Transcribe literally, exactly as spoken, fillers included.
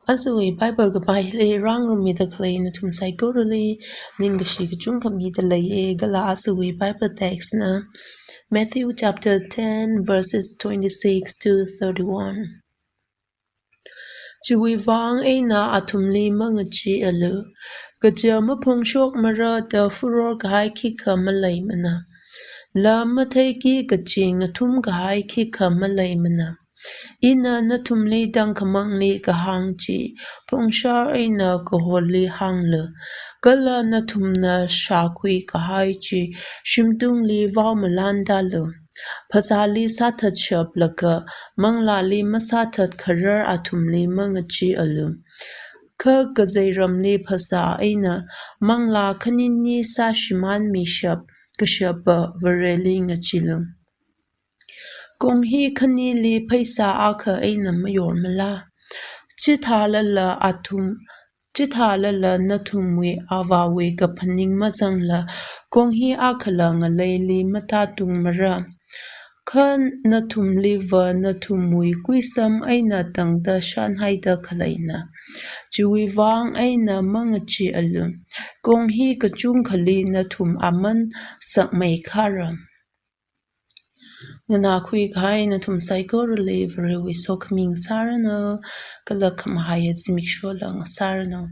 Ajawui Bible kapā hili rāngarummida khalei nathum saikorali ningkashi kachungkha mida leiya, kala ajawui Bible text na Matthew chapter ten, verses twenty-six to thirty-one. Chiwui vang eina athumli mangacheealu. Kaja maphungshokmara da phuror kahai khikha maleimana. Lam matheiki kachi ngathum kahai khikha maleimana. Ina nathumli tangkhamangli kahāng chi, phongshar eina kaholi hānglu. Kala nathumna shākhui kahai chi, shimtungli vaomalandalu. Phasāli sāthatshap laga, manglāli masāthat kharar athumli mangacheealu. Kha kazeiramli phasā eina manglā khanini sāshimānmishap kashapa Vareli ngacheelu. Kong hi khanili pheisā akha eina mayormala? Chithālala athum, chithālala nathumwui Avāwui kaphaning mazangla, kong hi akhala ngaleili matātungmara. Kha nathumliva nathumwui kuisam eina tangda shānhaida khaleina. Chiwui vang eina mangacheealu. Kong hi kachungkhali nathum aman sakmeikhara. Nganākhui kahai nathum saikorali Varewui sokhami ngasāranu, kala khamahaiya zimikshola ngasāranu.